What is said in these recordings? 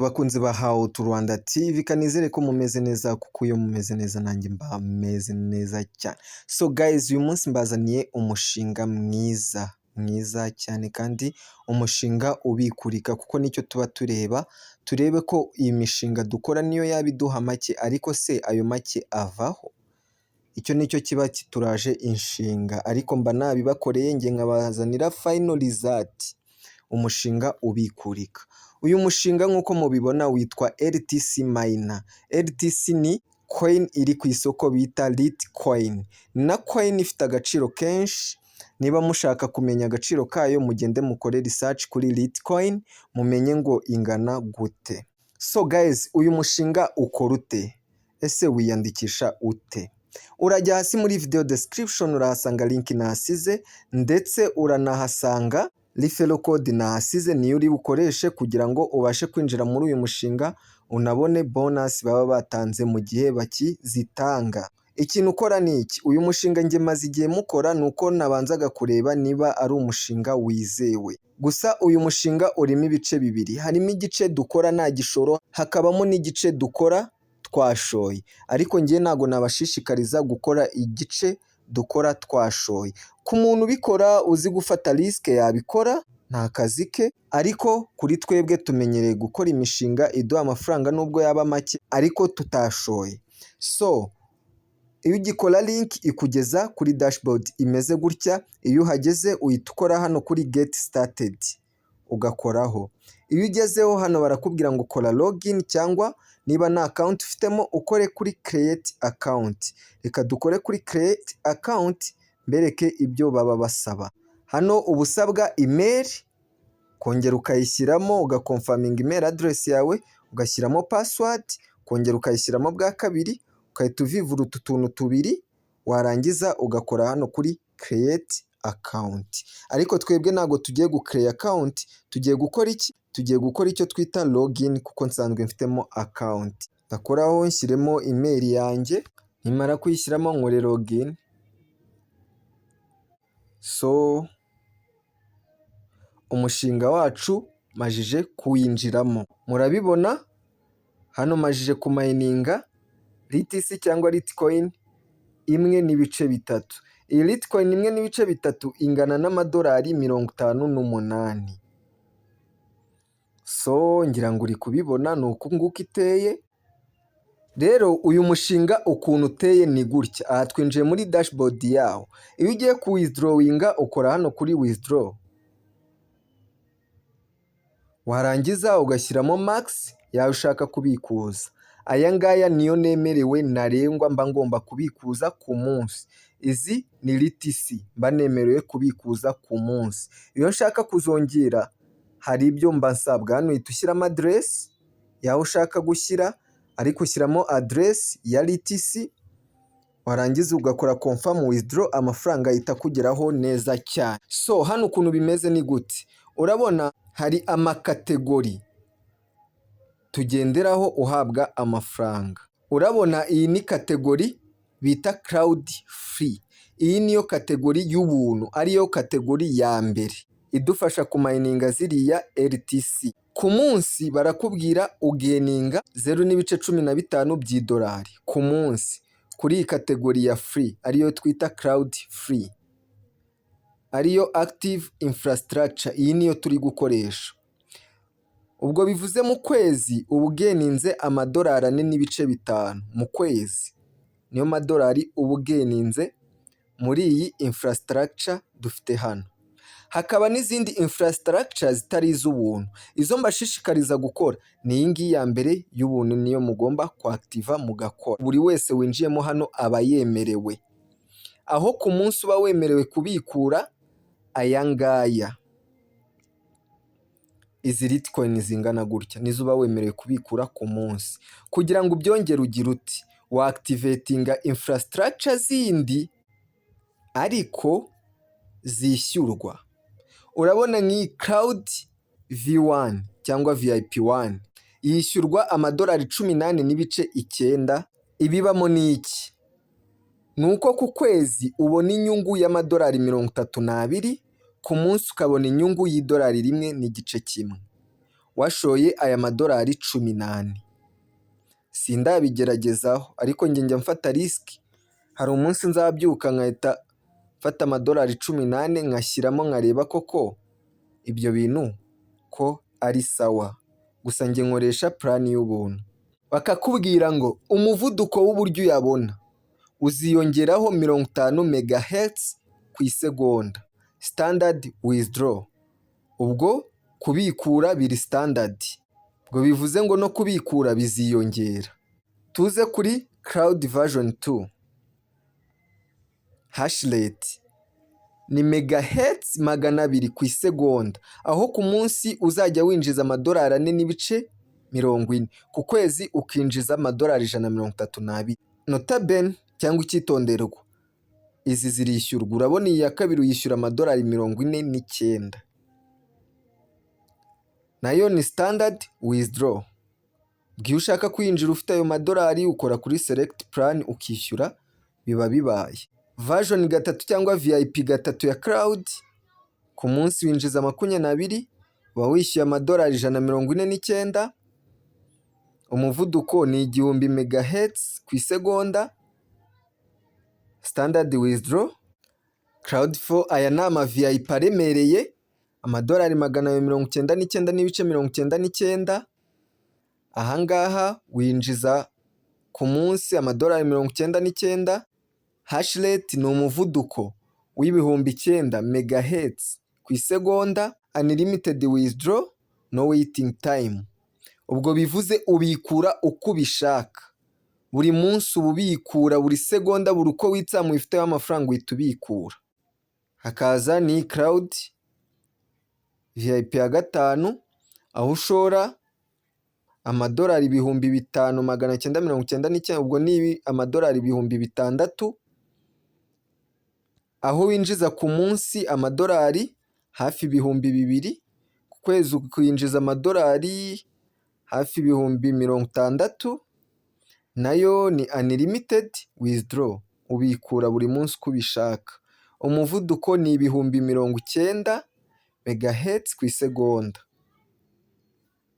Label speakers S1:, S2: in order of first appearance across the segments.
S1: Abakunzi ba How to Rwanda TV, kanizere ko mumeze neza, kuko iyo mumeze neza nanjye mba meze neza cyane. So guys, uyu munsi mbazaniye umushinga mwiza mwiza cyane kandi umushinga ubikurika, kuko nicyo tuba tureba, turebe ko iyi mishinga dukora niyo yaba iduha make, ariko se ayo make avaho? Icyo nicyo kiba kituraje inshinga, ariko mba nabibakoreye njye nkabazanira final result, umushinga ubikurika. Uyu mushinga nk'uko mubibona witwa LTC Miner. LTC ni coin iri ku isoko bita Litecoin, na coin ifite agaciro kenshi. Niba mushaka kumenya agaciro kayo, mugende mukore research kuri Litecoin mumenye ngo ingana gute. So guys, uyu mushinga ukora ute? Ese wiyandikisha ute? Urajya hasi muri video description, urahasanga link nahasize, ndetse uranahasanga referral code nahasize, niyo uri bukoreshe kugira ngo ubashe kwinjira muri uyu mushinga, unabone bonus baba batanze mu gihe bakizitanga. Ikintu ukora ni iki: uyu mushinga njye maze igihe mukora, ni uko nabanzaga kureba niba ari umushinga wizewe. Gusa uyu mushinga urimo ibice bibiri: harimo igice dukora nta gishoro, hakabamo n'igice dukora twashoye. Ariko njye ntabwo nabashishikariza gukora igice dukora twashoye. Ku muntu ubikora uzi gufata risk yabikora, ni akazi ke, ariko kuri twebwe tumenyereye gukora imishinga iduha amafaranga nubwo yaba make ariko tutashoye. So iyo ugikora, link ikugeza kuri dashboard imeze gutya. Iyo uhageze uhita ukora hano kuri "Get started", ugakoraho. Iyo ugezeho hano barakubwira ngo kora login, cyangwa niba nta account ufitemo ukore kuri "Create account". Reka dukore kuri "Create account" mbereke ibyo baba basaba. Hano uba usabwa email, ukongera ukayishyiramo, ugaconfirminga email address yawe, ugashyiramo password, ukongera ukayishyiramo bwa kabiri, ugahita uvivura utu tuntu tubiri, warangiza ugakora hano kuri "Create account". Ariko twebwe ntabwo tugiye gucreate account, tugiye gukora iki? Tugiye gukora icyo twita login, kuko nsanzwe mfitemo account. Ndakoraho nshyiremo email yanjye, nimara kuyishyiramo nkore login. So umushinga wacu majije kuwinjiramo, murabibona hano majije kumininga LTC cyangwa Litecoin 1.3. Iyi Litecoin 1.3 ingana n'amadolari 58. So ngira ngo uri kubibona, ni uku nguku iteye. Rero uyu mushinga ukuntu uteye ni gutya. Aha twinjiye muri dashboard yawo. Iyo ugiye kuwithdrawinga ukora hano kuri "Withdraw", warangiza ugashyiramo max yawe ushaka kubikuza. Aya ngaya niyo nemerewe ntarengwa mba ngomba kubikuza ku munsi. Izi ni LTC mba nemerewe kubikuza ku munsi. Iyo nshaka kuzongera hari ibyo mba nsabwa. Hano uhita ushyiramo address y'aho ushaka gushyira, ariko ushyiramo address ya LTC, warangiza ugakora "Confirm withdraw", amafaranga ahita akugeraho neza cyane. So hano ukuntu bimeze ni gute? Urabona hari amacategory tugenderaho uhabwa amafaranga. Urabona iyi ni category bita Crowd Free. Iyi niyo category y'ubuntu, ariyo category ya mbere idufasha kumininga ziriya LTC. Ku munsi barakubwira ugeninga 0.15 by'idolari ku munsi kuri iyi category ya free, ariyo twita Crowd Free, ariyo Active Infrastructure. Iyi niyo turi gukoresha. Ubwo bivuze mu kwezi uba ugeninze amadolari 4.5 mu kwezi, niyo madolari uba ugeninze muri iyi infrastructure dufite hano. Hakaba n'izindi infrastructure zitari iz'ubuntu. Izo mbashishikariza gukora ni iyi ngiyi ya mbere y'ubuntu, niyo mugomba kwactiva mugakora. Buri wese winjiyemo hano aba yemerewe, aho ku munsi uba wemerewe kubikura aya ngaya, izi Litecoin zingana gutya nizo uba wemerewe kubikura ku munsi. Kugira ngo ubyongere ugira uti wactivatinga infrastructure zindi ariko zishyurwa. Urabona nk'iyi Crowd V1 cyangwa VIP 1 yishyurwa amadolari 14.9. Ibibamo ni iki? Ni uko ku kwezi ubona inyungu y'amadolari 32, ku munsi ukabona inyungu y'idolari 1.5. Washoye aya madolari 14. Sindabigeragezaho, ariko njye njya mfata risk. Hari umunsi nzabyuka nkahita mfata amadolari 14 nkashyiramo, nkareba koko ibyo bintu ko ari sawa. Gusa njye nkoresha plan y'ubuntu. Bakakubwira ngo umuvuduko w'uburyo uyabona uziyongeraho 50 megahertz ku isegonda. Standard withdraw, ubwo kubikura biri standard, ubwo bivuze ngo no kubikura biziyongera. Tuze kuri Claude version 2, hash rate ni megahertz 200 ku isegonda, aho ku munsi uzajya winjiza amadolari 4.40, ku kwezi ukinjiza amadolari 132. Nota bene cyangwa icyitonderwa, izi zirishyurwa. Urabona iyi ya kabiri uyishyura amadolari 49. Nayo ni standard withdraw. Iyo ushaka kwinjira ufite ayo madolari, ukora kuri select plan ukishyura, biba bibaye. Version 3 cyangwa VIP 3 ya Claude, ku munsi winjiza 22, uba wishyuye amadolari 149, umuvuduko ni 1000 megahertz ku isegonda, standard withdraw. Claude 4, aya ni ama VIP aremereye, amadolari 299.99. Aha ngaha winjiza ku munsi amadolari 99, hash rate ni umuvuduko w'9000 megahertz ku isegonda, unlimited withdraw, no waiting time. Ubwo bivuze ubikura uko ubishaka. Buri munsi uba ubikura, buri segonda, buri uko witsamuye ufiteho amafaranga uhita ubikura. Hakaza ni Claude VIP ya 5, aho ushora amadolari 5999, ubwo ni amadolari 6000, aho winjiza ku munsi amadolari hafi 2000, ku kwezi ukinjiza amadolari hafi 60,000, nayo ni unlimited withdraw, ubikura buri munsi uko ubishaka. Umuvuduko ni 90,000 megahertz ku isegonda.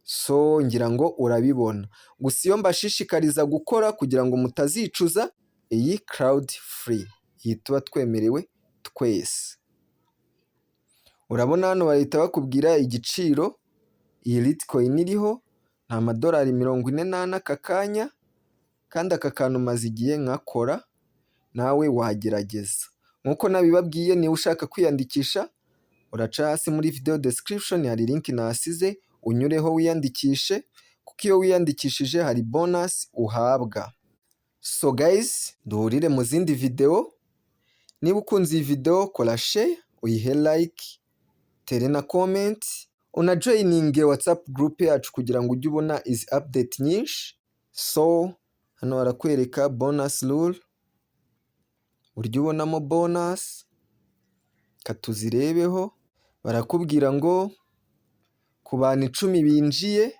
S1: So ngira ngo urabibona. Gusa iyo mbashishikariza gukora kugira ngo mutazicuza, iyi Claude free, iyi tuba twemerewe twese. Urabona hano bahita bakubwira igiciro iyi Litecoin iriho, ni amadolari 44 aka kanya, kandi aka kantu maze igihe nkakora, nawe wagerageza. Nk'uko nabibabwiye, niba ushaka kwiyandikisha uraca hasi muri video description, hari link nasize, unyureho wiyandikishe, kuko iyo wiyandikishije hari bonus uhabwa. So guys, duhurire mu zindi video. Niba ukunze iyi video, kora share, uyihe like, tere na comment, unajoininge WhatsApp group yacu kugira ngo ujye ubona izi update nyinshi. So hano barakwereka bonus rule, uburyo ubonamo bonus, reka tuzirebeho. Barakubwira ngo ku bantu 10 binjiye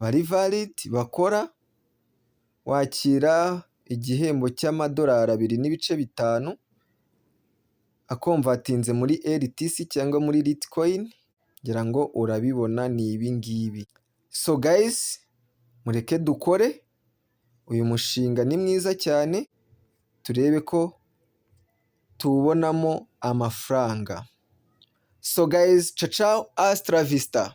S1: bari valid bakora, wakira igihembo cy'amadolari 2.5 aconvertinze muri LTC cyangwa muri Litecoin, ngira ngo urabibona ni ibi ngibi. So guys, mureke dukore, uyu mushinga ni mwiza cyane, turebe ko tuwubonamo amafaranga. So guys, ciao ciao, hasta la vista.